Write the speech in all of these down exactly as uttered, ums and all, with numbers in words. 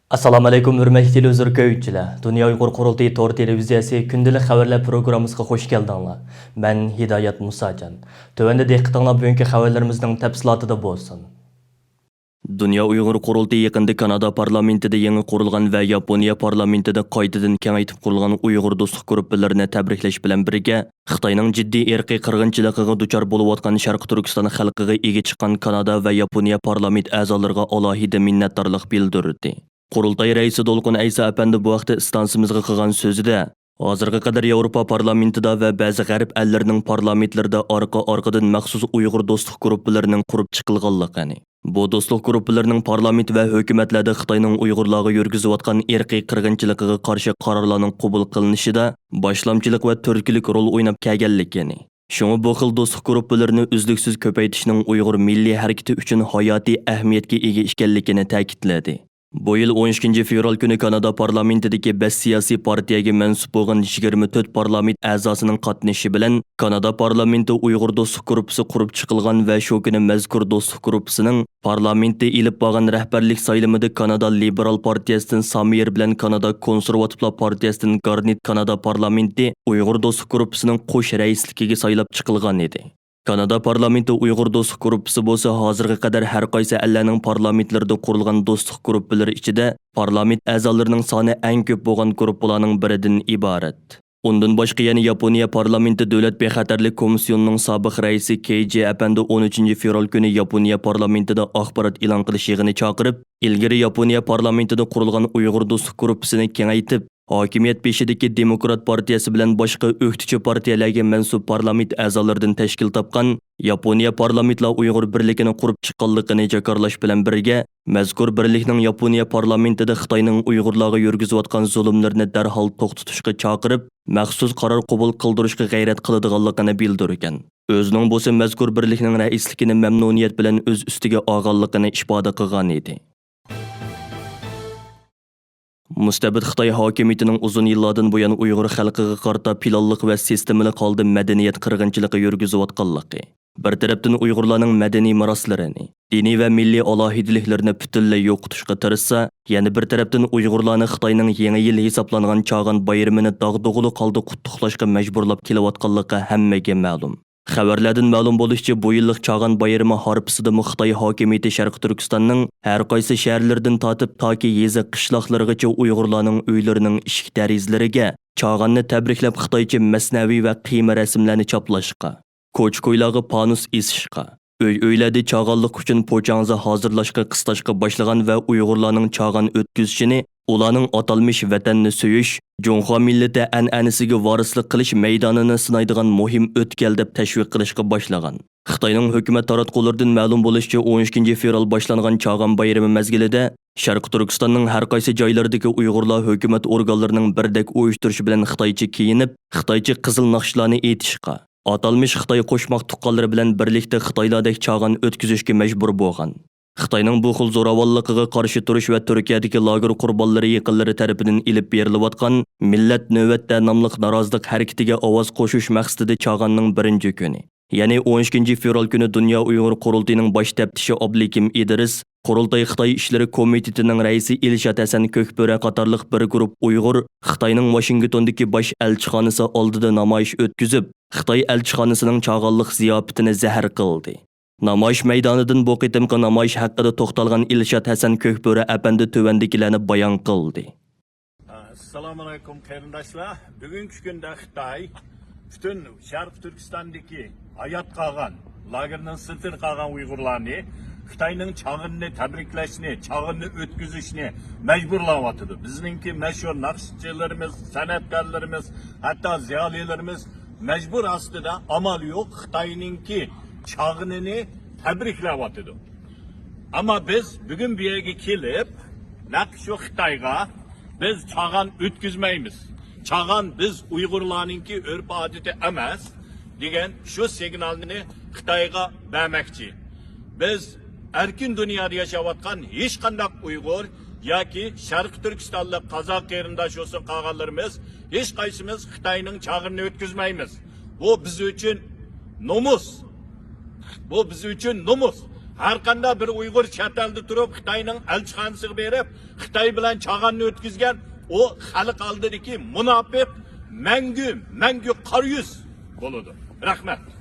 ئەسسالامۇئەلەيكۇم، ھۆرمەتلىك تېلېۋىزور كۆرگۈچىلەر! دۇنيا ئۇيغۇر قۇرۇلتىيى تور تېلېۋىزىيەسى كۈندىلىك خەۋەرلەر پروگراممىسىغا خۇش كەلدىڭلار. مەن ھىدايەت مۇساجان. تۆۋەندە دىققىتىڭلار بۈگۈنكى خەۋەرلىرىمىزنىڭ تەپسىلاتىدا بولسۇن. دۇنيا ئۇيغۇر قۇرۇلتىيى يېقىندا كانادا پارلامېنتىدا يېڭى قۇرۇلغان ۋە ياپونىيە پارلامېنتىدا قايتىدىن كېڭەيتىپ قۇرۇلغان ئۇيغۇر دوستلۇق گۇرۇپپىلىرىنى تەبرىكلەش بىلەن بىرگە، خىتاينىڭ جىددىي ئىرقىي قىرغىنچىلىقىغا دۇچار بولۇۋاتقان شەرقىي تۈركىستان خەلقىگە ئىگە چىققان كانادا ۋە ياپونىيە پارلامېنت ئەزالىرىغا ئالاھىدە مىننەتدارلىق بىلدۈردى. قۇرۇلتاي رەئىسى دولقۇن ئەيسا ئەپەندى بۇ ھەقتە ئىستانسىمىزغا قىلغان سۆزىدە، ھازىرغا قەدەر ياۋروپا پارلامېنتىدا ۋە بەزى غەرب ئەللىرىنىڭ پارلامېنتلىرىدا ئارقا-ئارقىدىن مەخسۇس ئۇيغۇر دوستلۇق گۇرۇپپىلىرىنىڭ قۇرۇپ چىقىلغانلىقىنى، بۇ دوستلۇق گۇرۇپپىلىرىنىڭ پارلامېنت ۋە ھۆكۈمەتلەردە خىتاينىڭ ئۇيغۇرلارغا يۈرگۈزۈۋاتقان ئىرقىي قىرغىنچىلىقىغا قارشى قارارلارنىڭ قوبۇل قىلىنىشىدا باشلامچىلىق ۋە تۈرتكىلىك رول ئويناپ كەلگەنلىكىنى، شۇڭا بۇ خىل دوستلۇق گۇرۇپپىلىرىنى ئۈزلۈكسىز كۆپەيتىشنىڭ ئۇيغۇر مىللىي ھەرىكىتى ئۈچۈن ھاياتىي ئەھمىيەتكە ئىگە ئىكەنلىكىنى تەكىتلىدى. بۇ يىل ئون ئىككىنچى فېۋرال كۈنى كانادا پارلامېنتىدىكى بەش سىياسىي پارتىيەگە مەنسۇپ بولغان يىگىرمە تۆت پارلامېنت ئەزاسىنىڭ قاتنىشىشى بىلەن كانادا پارلامېنتى ئۇيغۇر دوستلۇق گۇرۇپپىسى قۇرۇپ چىقىلغان ۋە شۇ كۈنى مەزكۇر دوستلۇق گۇرۇپپىسىنىڭ پارلامېنتتا ئېلىپ بارغان رەھبەرلىك سايلىمىدا كانادا لىبېرال پارتىيەسىدىن ساميېر بىلەن كانادا كونسېرۋاتىپلار پارتىيەسىدىن گارنېت كانادا پارلامېنتى ئۇيغۇر دوستلۇق گۇرۇپپىسىنىڭ قوش رەئىسلىكىگە سايلاپ چىقىلغان ئىدى. كانادا پارلامېنتى ئۇيغۇر دوستلۇق گۇرۇپپىسى بولسا ھازىرغا قەدەر ھەر قايسى ئەللەرنىڭ پارلامېنتلىرىدا قۇرۇلغان دوستلۇق گۇرۇپپىلىرى ئىچىدە پارلامېنت ئەزالىرىنىڭ سانى ئەڭ كۆپ بولغان گۇرۇپپىلارنىڭ بىرىدىن ئىبارەت. ئۇندىن باشقا يەنە ياپونىيە پارلامېنتى دۆلەت بىخەتەرلىك كومىسسىيونىنىڭ سابىق رەئىسى كېيجى ئەپەندى ئون ئۈچىنچى فېۋرال كۈنى ياپونىيە پارلامېنتىدا ئاخبارات ئېلان قىلىش يىغىنى چاقىرىپ، ئىلگىرى ياپونىيە پارلامېنتىدا قۇرۇلغان ئۇيغۇر دوستلۇق گۇرۇپپىسىنى كېڭەيتىپ، ھاكىمىيەت بېشىدىكى دېموكرات پارتىيەسى بىلەن باشقا ئۆكتىچى پارتىيەلەرگە مەنسۇپ پارلامېنت ئەزالىرىدىن تەشكىل تاپقان ياپونىيە پارلامېنتلار ئۇيغۇر بىرلىكىنى قۇرۇپ چىققانلىقىنى جاكارلاش بىلەن بىرگە، مەزكۇر بىرلىكنىڭ ياپونىيە پارلامېنتىدا خىتاينىڭ ئۇيغۇرلارغا يۈرگۈزۈۋاتقان زۇلۇملىرىنى دەرھال توختىتىشقا چاقىرىپ، مەخسۇس قارار قوبۇل قىلدۇرۇشقا غەيرەت قىلىدىغانلىقىنى بىلدۈرگەن. ئۆزىنىڭ بولسا مەزكۇر بىرلىكنىڭ رەئىسلىكىنى مەمنۇنىيەت بىلەن ئۆز ئۈستىگە ئالغانلىقىنى ئىپادە قىلغان ئىدى. مۇستەبىت خىتاي ھاكىمىيىتىنىڭ ئۇزۇن يىللاردىن بۇيان ئۇيغۇر خەلقىگە قارىتا پىلانلىق ۋە سىستېمىلىق ھالدا مەدەنىيەت قىرغىنچىلىقى يۈرگۈزۈۋاتقانلىقى، بىر تەرەپتىن ئۇيغۇرلارنىڭ مەدەنىي مىراسلىرىنى، دىنىي ۋە مىللىي ئالاھىدىلىكلىرىنى پۈتۈنلەي يوقىتىشقا تىرىشسا، يەنە بىر تەرەپتىن ئۇيغۇرلارنى خىتاينىڭ يېڭى يىل ھېسابلانغان چاغان بايرىمىنى داغدۇغىلىق ھالدا قۇتلۇقلاشقا مەجبۇرلاپ كېلىۋاتقانلىقى ھەممىگە مەلۇم. خەۋەرلەردىن مەلۇم بولۇشىچە، بۇ يىللىق چاغان بايرىمى ھارپىسىدىمۇ خىتاي ھاكىمىيىتى شەرقىي تۈركىستاننىڭ ھەر قايسى شەھەرلىرىدىن تارتىپ تاكى يېزا، قىشلاقلىرىغىچە ئۇيغۇرلارنىڭ ئۆيلىرىنىڭ ئىشىك دېرىزىلىرىگە چاغاننى تەبرىكلەپ خىتايچە مەسنەۋى ۋە قىيما رەسىملەرنى چاپلاشقا، كوچا-كويلارغا پانۇس ئېسىشقا، ئۆي-ئۆيلەردە چاغانلىق ئۈچۈن پوچاڭزا ھازىرلاشقا قىستاشقا باشلىغان ۋە ئۇيغۇرلارنىڭ چاغان ئۆتكۈزۈشىنى ئۇلارنىڭ ئاتالمىش ۋەتەننى سۆيۈش، جۇڭخۇا مىللىتى ئەنئەنىسىگە ۋارىسلىق قىلىش مەيدانىنى سىنايدىغان مۇھىم ئۆتكەل دەپ تەشۋىق قىلىشقا باشلىغان. خىتاينىڭ ھۆكۈمەت تاراتقۇلىرىدىن مەلۇم بولۇشىچە، ئون ئىككىنچى فېۋرال باشلانغان چاغان بايرىمى مەزگىلىدە، شەرقىي تۈركىستاننىڭ ھەر قايسى جايلىرىدىكى ئۇيغۇرلار ھۆكۈمەت ئورگانلىرىنىڭ بىردەك ئۇيۇشتۇرۇشى بىلەن خىتايچە كىيىنىپ، خىتايچە قىزىل ناخشىلارنى ئېيتىشقا، ئاتالمىش خىتاي قوشماق تۇغقانلىرى بىلەن بىرلىكتە خىتايلاردەك چاغان ئۆتكۈزۈشكە مەجبۇر بولغان. خىتاينىڭ بۇ خىل زوراۋانلىقىغا قارشى تۇرۇش ۋە تۈركىيەدىكى لاگېر قۇربانلىرى يېقىنلىرى تەرىپىدىن ئېلىپ بېرىلىۋاتقان مىللەت نۆۋەتتە ناملىق نارازىلىق ھەرىكىتىگە ئاۋاز قوشۇش مەقسىتىدە چاغاننىڭ بىرىنچى كۈنى، يەنى ئون ئىككىنچى فېۋرال كۈنى دۇنيا ئۇيغۇر قۇرۇلتىيىنىڭ باش تەپتىشى ئابلىكىم ئىدرىس، قۇرۇلتاي خىتاي ئىشلىرى كومىتېتىنىڭ رەئىسى ئىلشات ھەسەن كۆكبۆرە قاتارلىق بىر گۇرۇپپا ئۇيغۇر خىتاينىڭ ۋاشىنگتوندىكى باش ئەلچىخانىسى ئالدىدا نامايىش ئۆتكۈزۈپ، خىتاي ئەلچىخانىسىنىڭ چاغانلىق زىياپىتىنى زەھەر قىلدى. نامايىش مەيدانىدىن بۇ قېتىمقى نامايىش ھەققىدە توختالغان ئىلشات ھەسەن كۆكبۆرە ئەپەندى تۆۋەندىكىلەرنى بايان قىلدى. ئەسسالامۇئەلەيكۇم قېرىنداشلار. بۈگۈنكى كۈندە خىتاي پۈتۈن شەرقىي تۈركىستاندىكى ھايات قالغان، لاگېرنىڭ سىرتىدا قالغان ئۇيغۇرلارنى خىتاينىڭ چاغىنىنى تەبرىكلەشنى، چاغىنىنى ئۆتكۈزۈشنى مەجبۇرلاۋاتىدۇ. بىزنىڭكى مەشھۇر ناخشىچىلىرىمىز، سەنئەتكارلىرىمىز، ھەتتا زىيالىيلىرىمىز مەجبۇر ئاستىدا ئامال يوق خىتاينىڭكى چاغىنىنى تەبرىكلەۋاتىدۇ. ئەمما بىز بۈگۈن بۇ يەرگە كېلىپ، نەق شۇ خىتايغا بىز چاغان ئۆتكۈزمەيمىز، چاغان بىز ئۇيغۇرلارنىڭكى ئۆرپ-ئادىتى ئەمەس، دېگەن شۇ سىگنالنى خىتايغا بەرمەكچى. بىز ئەركىن دۇنيادا ياشاۋاتقان ھېچقانداق ئۇيغۇر ياكى شەرقىي تۈركىستانلىق قازاق قېرىنداش بولسۇن، قالغانلىرىمىز، ھېچقايسىمىز خىتاينىڭ چاغىنىنى ئۆتكۈزمەيمىز. بۇ بىز ئۈچۈن نومۇس. بۇ بىز ئۈچۈن نومۇس. ھەر قانداق بىر ئۇيغۇر چەت ئەلدە تۇرۇپ خىتاينىڭ ئەلچىخانىسىغا بېرىپ، خىتاي بىلەن چاغاننى ئۆتكۈزگەن ئۇ خەلق ئالدىدىكى مۇناپىق، مەڭگۈ، مەڭگۈ قارا يۈز بولىدۇ. رەھمەت.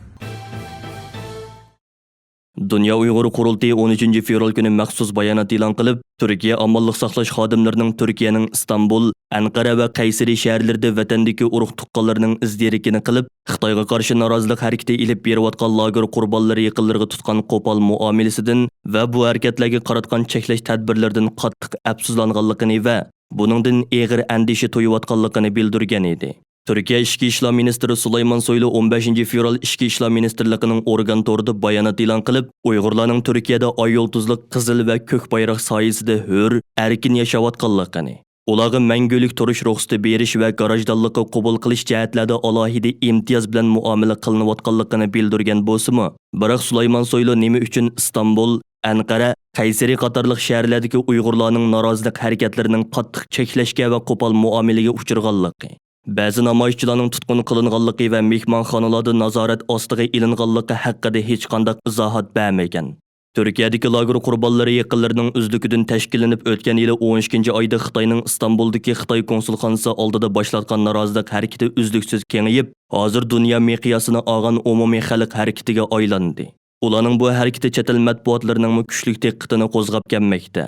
دۇنيا ئۇيغۇر قۇرۇلتىيى ئون ئۈچىنچى فېۋرال كۈنى مەخسۇس بايانات ئېلان قىلىپ، تۈركىيە ئامانلىق ساقلاش خادىملىرىنىڭ تۈركىيەنىڭ ئىستانبۇل، ئەنقەرە ۋە قەيسىرى شەھەرلىرىدە ۋەتەندىكى ئۇرۇق تۇغقانلىرىنىڭ ئىز دېرىكىنى قىلىپ، خىتايغا قارشى نارازىلىق ھەرىكىتى ئېلىپ بېرىۋاتقان لاگېر قۇربانلىرى يېقىنلىرىغا تۇتقان قوپال مۇئامىلىسىدىن ۋە بۇ ھەرىكەتلەرگە قاراتقان چەكلەش تەدبىرلىرىدىن قاتتىق ئەپسۇسلانغانلىقىنى ۋە بۇنىڭدىن ئېغىر ئەندىشە تۇيۇۋاتقانلىقىنى بىلدۈرگەن ئىدى. تۈركىيە ئىچكى ئىشلار مىنىستىرى سۇلايمان سويلۇ ئون بەشىنچى فېۋرال ئىچكى ئىشلار مىنىستىرلىقىنىڭ ئورگان تورىدا بايانات ئېلان قىلىپ، ئۇيغۇرلارنىڭ تۈركىيەدە ئاي يۇلتۇزلۇق قىزىل ۋە كۆك بايراق سايىسىدە ھۆر، ئەركىن ياشاۋاتقانلىقىنى، ئۇلارغا مەڭگۈلۈك تۇرۇش رۇخسىتى بېرىش ۋە گاراژدانلىققا قوبۇل قىلىش جەھەتلەردە ئالاھىدە ئىمتىياز بىلەن مۇئامىلە قىلىنىۋاتقانلىقىنى بىلدۈرگەن بولسىمۇ، بىراق سۇلايمان سويلۇ نېمە ئۈچۈن ئىستانبۇل، ئەنقەرە، قەيسىرى قاتارلىق شەھەرلەردىكى ئۇيغۇرلارنىڭ نارازىلىق ھەرىكەتلىرىنىڭ قاتتىق چەكلەشكە ۋە قوپال مۇئامىلىگە ئۇچرىغانلىقى، بەزى نامايىشچىلارنىڭ تۇتقۇن قىلىنغانلىقى ۋە مېھمانخانىلاردا نازارەت ئاستىغا ئېلىنغانلىقى ھەققىدە ھېچقانداق ئىزاھات بەرمىگەن. تۈركىيەدىكى لاگېر قۇربانلىرى يېقىنلىرىنىڭ ئۆزلۈكىدىن تەشكىللىنىپ ئۆتكەن يىلى ئون ئىككىنچى ئايدا خىتاينىڭ ئىستانبۇلدىكى خىتاي كونسۇلخانىسى ئالدىدا باشلاتقان نارازىلىق ھەرىكىتى ئۈزلۈكسىز كېڭىيىپ، ھازىر دۇنيا مىقياسىنى ئالغان ئومۇمىي خەلق ھەرىكىتىگە ئايلاندى. ئۇلارنىڭ بۇ ھەرىكىتى چەت ئەل مەتبۇئاتلىرىنىڭمۇ كۈچلۈك دىققىتىنى قوزغاپ كەلمەكتە.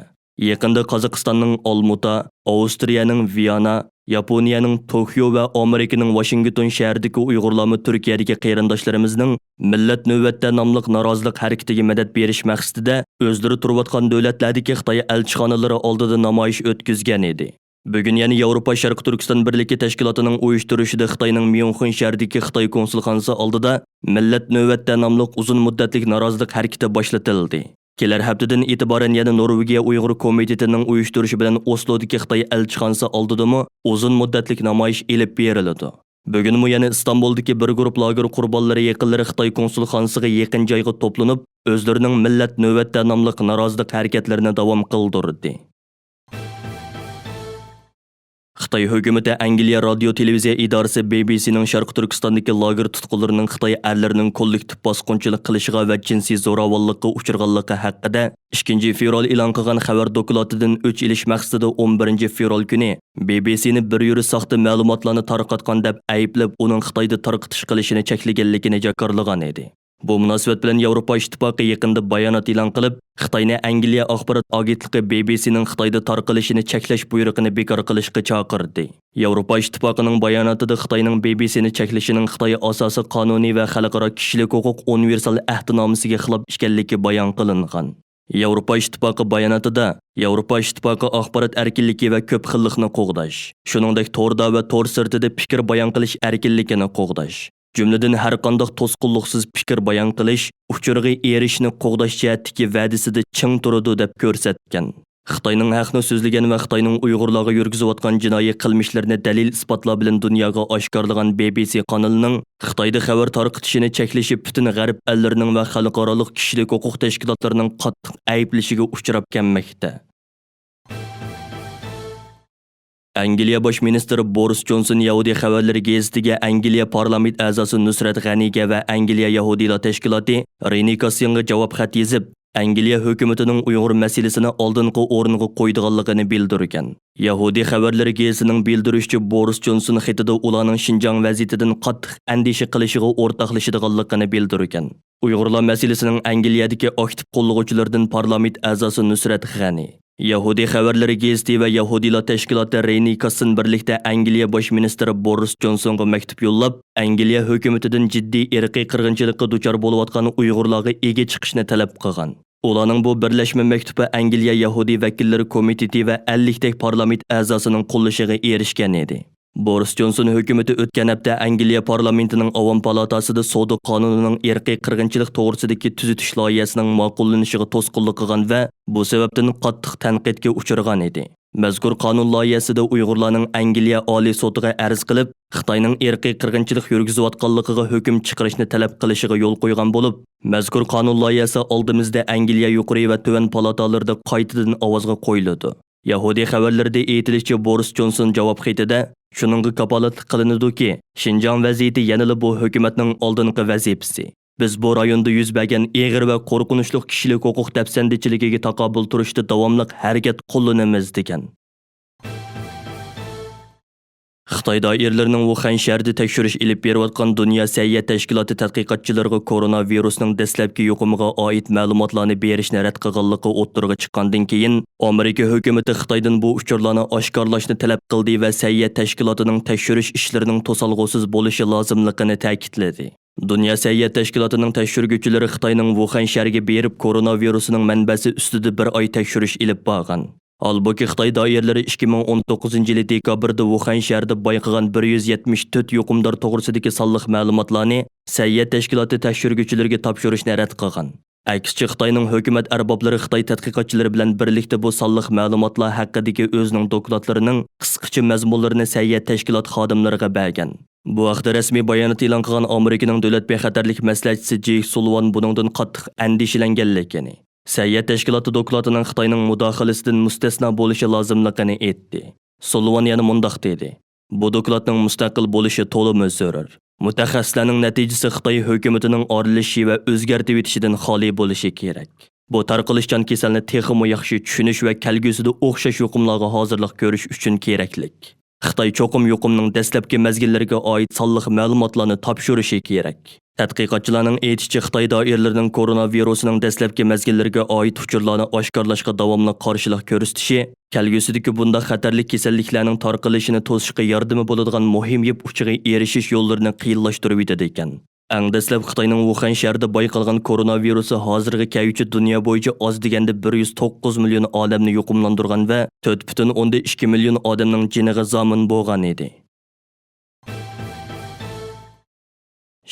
يېقىندا قازاقىستاننىڭ ئالمۇتا، ئاۋسترىيەنىڭ ۋىيانا، ياپونىيەنىڭ توكيو ۋە ئامېرىكىنىڭ ۋاشىنگتون شەھىرىدىكى ئۇيغۇرلارمۇ تۈركىيەدىكى قېرىنداشلىرىمىزنىڭ مىللەت نۆۋەتتە ناملىق نارازىلىق ھەرىكىتىگە مەدەت بېرىش مەقسىتىدە ئۆزلىرى تۇرۇۋاتقان دۆلەتلەردىكى خىتاي ئەلچىخانىلىرى ئالدىدا نامايىش ئۆتكۈزگەن ئىدى. بۈگۈن يەنە ياۋروپا شەرقىي تۈركىستان بىرلىكى تەشكىلاتىنىڭ ئۇيۇشتۇرۇشىدا خىتاينىڭ ميۇنخېن شەھىرىدىكى خىتاي كونسۇلخانىسى ئالدىدا مىللەت نۆۋەتتە ناملىق ئۇزۇن مۇددەتلىك نارازىلىق ھەرىكىتى باشلىتىلدى. كېلەر ھەپتىدىن ئېتىبارەن يەنە نورۋېگىيە ئۇيغۇر كومىتېتىنىڭ ئۇيۇشتۇرۇشى بىلەن ئوسلودىكى خىتاي ئەلچىخانىسى ئالدىدىمۇ ئۇزۇن مۇددەتلىك نامايىش ئېلىپ بېرىلىدۇ. بۈگۈنمۇ يەنە ئىستانبۇلدىكى بىر گۇرۇپ لاگېر قۇربانلىرى يېقىنلىرى خىتاي كونسۇلخانىسىغا يېقىن جايغا توپلىنىپ، ئۆزلىرىنىڭ مىللەت نۆۋەتتە ناملىق نارازىلىق ھەرىكەتلىرىنى داۋام قىلدۇردى. خىتاي ھۆكۈمىتى ئەنگلىيە رادىيو تېلېۋىزىيە ئىدارىسى بى بى سىنىڭ شەرقىي تۈركىستاندىكى لاگېر تۇتقۇنلىرىنىڭ خىتاي ئەرلىرىنىڭ كوللېكتىپ باسقۇنچىلىق قىلىشىغا ۋە جىنسىي زوراۋانلىققا ئۇچرىغانلىقى ھەققىدە ئىككىنچى فېۋرال ئېلان قىلغان خەۋەر دوكلاتىدىن ئۆچ ئېلىش مەقسىتىدە ئون بىرىنچى فېۋرال كۈنى بى بى سىنى بىر يۈرۈش ساختا مەلۇماتلارنى تارقاتقان دەپ ئەيىبلەپ، ئۇنىڭ خىتايدا تارقىتىش قىلىشىنى چەكلىگەنلىكىنى جاكارلىغان ئىدى. بۇ مۇناسىۋەت بىلەن ياۋروپا ئىتتىپاقى يېقىندا بايانات ئېلان قىلىپ، خىتاينى ئەنگلىيە ئاخبارات ئاگېنتلىقى بى بى سىنىڭ خىتايدا تارقىلىشىنى چەكلەش بۇيرۇقىنى بىكار قىلىشقا چاقىردى. ياۋروپا ئىتتىپاقىنىڭ باياناتىدا خىتاينىڭ بى بى سىنى چەكلىشىنىڭ خىتاي ئاساسىي قانۇنى ۋە خەلقئارا كىشىلىك ھوقۇق ئۇنىۋېرسال ئەھدىنامىسىگە خىلاپ ئىكەنلىكى بايان قىلىنغان. ياۋروپا ئىتتىپاقى باياناتىدا، ياۋروپا ئىتتىپاقى ئاخبارات ئەركىنلىكى ۋە كۆپ خىللىقنى قوغداش، شۇنىڭدەك توردا ۋە تور سىرتىدا پىكىر بايان قىلىش ئەركىنلىكىنى قوغداش، جۈملىدىن ھەرقانداق توسقۇنلۇقسىز پىكىر بايان قىلىش ئۇچۇرىغا ئېرىشىشنى قوغداش جەھەتتىكى ۋەدىسىدە چىڭ تۇرىدۇ، دەپ كۆرسەتكەن. خىتاينىڭ ھەقنى سۆزلىگەن ۋە خىتاينىڭ ئۇيغۇرلارغا يۈرگۈزۈۋاتقان جىنايى قىلمىشلىرىنى دەلىل-ئىسپاتلار بىلەن دۇنياغا ئاشكارىلىغان بى بى سى قانىلىنىڭ خىتايدا خەۋەر تارقىتىشىنى چەكلىشى پۈتۈن غەرب ئەللىرىنىڭ ۋە خەلقئارالىق كىشىلىك ھوقۇق تەشكىلاتلىرىنىڭ قاتتىق ئەيىبلىشىگە ئۇچراپ كەلمەكتە. ئەنگلىيە باش مىنىستىرى بورىس جونسون يەھۇدىي خەۋەرلىرى گېزىتىگە ئەنگلىيە پارلامېنت ئەزاسى نۇسرەت غەنىگە ۋە ئەنگلىيە يەھۇدىيلار تەشكىلاتى رېنى كاسسىنغا جاۋاب خەت يېزىپ، ئەنگلىيە ھۆكۈمىتىنىڭ ئۇيغۇر مەسىلىسىنى ئالدىنقى ئورۇنغا قويىدىغانلىقىنى بىلدۈرگەن. يەھۇدىي خەۋەرلىرى گېزىتىنىڭ بىلدۈرۈشىچە، بورىس جونسون خېتىدا ئۇلارنىڭ شىنجاڭ ۋەزىيىتىدىن قاتتىق ئەندىشە قىلىشىغا ئورتاقلىشىدىغانلىقىنى بىلدۈرگەن. ئۇيغۇرلار مەسىلىسىنىڭ ئەنگلىيەدىكى ئاكتىپ قوللىغۇچىلىرىدىن پارلامېنت ئەزاسى نۇسرەت غەنى، يەھۇدىي خەۋەرلىرى گېزىتى ۋە يەھۇدىيلار تەشكىلاتى رېنى كاسسىن بىرلىكتە ئەنگلىيە باش مىنىستىرى بورىس جونسونغا مەكتۇپ يوللاپ، ئەنگلىيە ھۆكۈمىتىدىن جىددىي ئىرقىي قىرغىنچىلىققا دۇچار بولۇۋاتقان ئۇيغۇرلارغا ئىگە چىقىشنى تەلەپ قىلغان. ئۇلارنىڭ بۇ بىرلەشمە مەكتۇپى ئەنگلىيە يەھۇدىي ۋەكىللىرى كومىتېتى ۋە ئەللىكتەك پارلامېنت ئەزاسىنىڭ قوللىشىغا ئېرىشكەن ئىدى. بورىس جونسون ھۆكۈمىتى ئۆتكەن ھەپتە ئەنگلىيە پارلامېنتىنىڭ ئاۋام پالاتاسىدا سودا قانۇنىنىڭ ئىرقىي قىرغىنچىلىق توغرىسىدىكى تۈزىتىش لايىھەسىنىڭ ماقۇللىنىشىغا توسقۇنلۇق قىلغان ۋە بۇ سەۋەبتىن قاتتىق تەنقىدكە ئۇچرىغان ئىدى. مەزكۇر قانۇن لايىھەسىدە ئۇيغۇرلارنىڭ ئەنگلىيە ئالىي سوتىغا ئەرز قىلىپ، خىتاينىڭ ئىرقىي قىرغىنچىلىق يۈرگۈزۈۋاتقانلىقىغا ھۆكۈم چىقىرىشنى تەلەپ قىلىشىغا يول قويغان بولۇپ، مەزكۇر قانۇن لايىھەسى ئالدىمىزدا ئەنگلىيە يۇقىرى ۋە تۆۋەن پالاتالىرىدا قايتىدىن ئاۋازغا قويۇلىدۇ. يەھۇدىي خەۋەرلىرىدە ئېيتىلىشىچە، بورىس جونسون جاۋاب خېتىدە شۇنىڭغا كاپالەتلىك قىلىنىدۇكى، شىنجاڭ ۋەزىيىتى يەنىلا بۇ ھۆكۈمەتنىڭ ئالدىنقى ۋەزىپىسى. بىز بۇ رايوندا يۈز بەرگەن ئېغىر ۋە قورقۇنچلۇق كىشىلىك ھوقۇق دەپسەندىچىلىكىگە تاقابىل تۇرۇشتا داۋاملىق ھەرىكەت قوللىنىمىز، دېگەن. خىتاي دائىرىلىرىنىڭ ۋۇخەن شەھىرىدە تەكشۈرۈش ئېلىپ بېرىۋاتقان دۇنيا سەھىيە تەشكىلاتى تەتقىقاتچىلىرىغا كوروناۋىرۇسنىڭ دەسلەپكى يۇقۇمىغا ئائىت مەلۇماتلارنى بېرىشنى رەت قىلغانلىقى ئوتتۇرىغا چىققاندىن كېيىن، ئامېرىكا ھۆكۈمىتى خىتايدىن بۇ ئۇچۇرلارنى ئاشكارىلاشنى تەلەپ قىلدى ۋە سەھىيە تەشكىلاتىنىڭ تەكشۈرۈش ئىشلىرىنىڭ توسالغۇسىز بولۇشى لازىملىقىنى تەكىتلىدى. دۇنيا سەھىيە تەشكىلاتىنىڭ تەكشۈرگۈچىلىرى خىتاينىڭ ۋۇخەن شەھىرىگە بېرىپ، كوروناۋىرۇسنىڭ مەنبەسى ئۈستىدە بىر ئاي تەكشۈرۈش ئېلىپ بارغان. ھالبۇكى، خىتاي دائىرىلىرى ئىككى مىڭ ئون توققۇزىنچى يىلى دېكابىردا ۋۇخەن شەھىرىدە بايقىغان بىر يۈز يەتمىش تۆت يۇقۇمدار توغرىسىدىكى سانلىق مەلۇماتلارنى سەھىيە تەشكىلاتى تەكشۈرگۈچىلىرىگە تاپشۇرۇشنى رەت قىلغان. ئەكسىچە، خىتاينىڭ ھۆكۈمەت ئەربابلىرى خىتاي تەتقىقاتچىلىرى بىلەن بىرلىكتە بۇ سانلىق مەلۇماتلار ھەققىدىكى ئۆزىنىڭ دوكلاتلىرىنىڭ قىسقىچە مەزمۇنلىرىنى سەھىيە تەشكىلات خادىملىرىغا بەرگەن. بۇ ھەقتە رەسمىي بايانات ئېلان قىلغان ئامېرىكىنىڭ دۆلەت بىخەتەرلىك مەسلىھەتچىسى جېيك سۇلۋان بۇنىڭدىن قاتتىق ئەندىشىلەنگەنلىكىنى، سەھىيە تەشكىلاتى دوكلاتىنىڭ خىتاينىڭ مۇداخىلىسىدىن مۇستەسنا بولۇشى لازىملىقىنى ئېيتتى. سۇلۋان يەنە مۇنداق دېدى: بۇ دوكلاتنىڭ مۇستەقىل بولۇشى تولىمۇ زۆرۈر. مۇتەخەسسىسلەرنىڭ نەتىجىسى خىتاي ھۆكۈمىتىنىڭ ئارىلىشىشى ۋە ئۆزگەرتىۋېتىشىدىن خالىي بولۇشى كېرەك. بۇ تارقىلىشچان كېسەلنى تېخىمۇ ياخشى چۈشىنىش ۋە كەلگۈسىدە ئوخشاش يۇقۇملارغا ھازىرلىق كۆرۈش ئۈچۈن كېرەكلىك. خىتاي چوقۇم يۇقۇمنىڭ دەسلەپكى مەزگىللىرىگە ئائىت سانلىق مەلۇماتلارنى تاپشۇرۇشى كېرەك. تەتقىقاتچىلارنىڭ ئېيتىشىچە، خىتاي دائىرىلىرىنىڭ كوروناۋىرۇسنىڭ دەسلەپكى مەزگىللىرىگە ئائىت ئۇچۇرلارنى ئاشكارىلاشقا داۋاملىق قارشىلىق كۆرسىتىشى كەلگۈسىدىكى بۇنداق خەتەرلىك كېسەللىكلەرنىڭ تارقىلىشىنى توسۇشقا ياردىمى بولىدىغان مۇھىم يىپ ئۇچىغا ئېرىشىش يوللىرىنى قىيىنلاشتۇرۇۋېتىدىكەن. ئەڭ دەسلەپ خىتاينىڭ ۋۇخەن شەھىرىدە بايقالغان كوروناۋىرۇسى ھازىرغا كەلگۈچە دۇنيا بويىچە ئاز دېگەندە بىر يۈز توققۇز مىليون ئادەمنى يۇقۇملاندۇرغان ۋە تۆت پۈتۈن ئوندىن ئىككى مىليون ئادەمنىڭ جېنىغا زامىن بولغان ئىدى.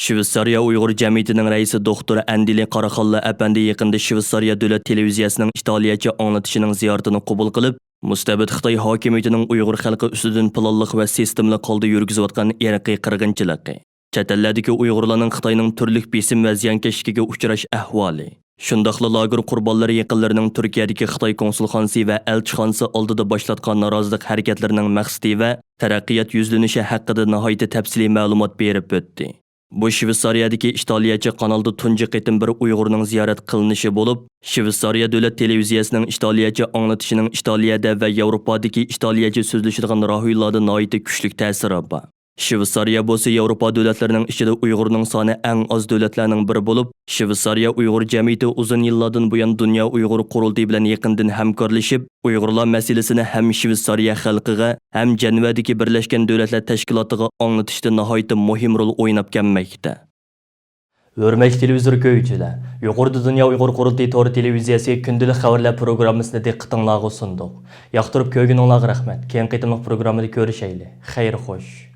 شۋېتسارىيە ئۇيغۇر جەمئىيىتىنىڭ رەئىسى دوختۇر ئەندىلى قاراخانلى ئەپەندى يېقىندا شۋېتسارىيە دۆلەت تېلېۋىزىيەسىنىڭ ئىتالىيەچە ئاڭلىتىشىنىڭ زىيارىتىنى قوبۇل قىلىپ، مۇستەبىت خىتاي ھاكىمىيىتىنىڭ ئۇيغۇر خەلقى ئۈستىدىن پىلانلىق ۋە سىستېمىلىق ھالدا يۈرگۈزۈۋاتقان ئىرقىي قىرغىنچىلىقى، چەت ئەللەردىكى ئۇيغۇرلارنىڭ خىتاينىڭ تۈرلۈك بېسىم ۋە زىيانكەشلىكىگە ئۇچراش ئەھۋالى، شۇنداقلا لاگېر قۇربانلىرى يېقىنلىرىنىڭ تۈركىيەدىكى خىتاي كونسۇلخانىسى ۋە ئەلچىخانىسى ئالدىدا باشلاتقان نارازىلىق ھەرىكەتلىرىنىڭ مەقسىتى ۋە تەرەققىيات يۈزلىنىشى ھەققىدە ناھايىتى تەپسىلىي مەلۇمات بېرىپ ئۆتتى. بۇ شۋېتسارىيەدىكى ئىتالىيەچە قانالدا تۇنجى قېتىم بىر ئۇيغۇرنىڭ زىيارەت قىلىنىشى بولۇپ، شۋېتسارىيە دۆلەت تېلېۋىزىيەسىنىڭ ئىتالىيەچە ئاڭلىتىشىنىڭ ئىتالىيەدە ۋە ياۋروپادىكى ئىتالىيەچە سۆزلىشىدىغان رايونلاردا ناھايىتى كۈچلۈك تەسىرى بار. شۋېتسارىيە بولسا ياۋروپا دۆلەتلىرىنىڭ ئىچىدە ئۇيغۇرنىڭ سانى ئەڭ ئاز دۆلەتلەرنىڭ بىرى بولۇپ، شۋېتسارىيە ئۇيغۇر جەمئىيىتى ئۇزۇن يىللاردىن بۇيان دۇنيا ئۇيغۇر قۇرۇلتىيى بىلەن يېقىندىن ھەمكارلىشىپ، ئۇيغۇرلار مەسىلىسىنى ھەم شۋېتسارىيە خەلقىگە، ھەم جەنۋەدىكى بىرلەشكەن دۆلەتلەر تەشكىلاتىغا ئاڭلىتىشتا ناھايىتى مۇھىم رول ئويناپ كەلمەكتە. ھۆرمەتلىك تېلېۋىزور كۆرگۈچىلەر، يۇقىرىدا دۇنيا ئۇيغۇر قۇرۇلتىيى تور تېلېۋىزىيەسى كۈندىلىك خەۋەرلەر پروگراممىسىنى دىققىتىڭلارغا سۇندۇق. ياقتۇرۇپ كۆرگىنىڭلارغا رەھمەت. كېيىنكى قېتىملىق پروگراممىدا كۆرۈشەيلى. خەير خوش.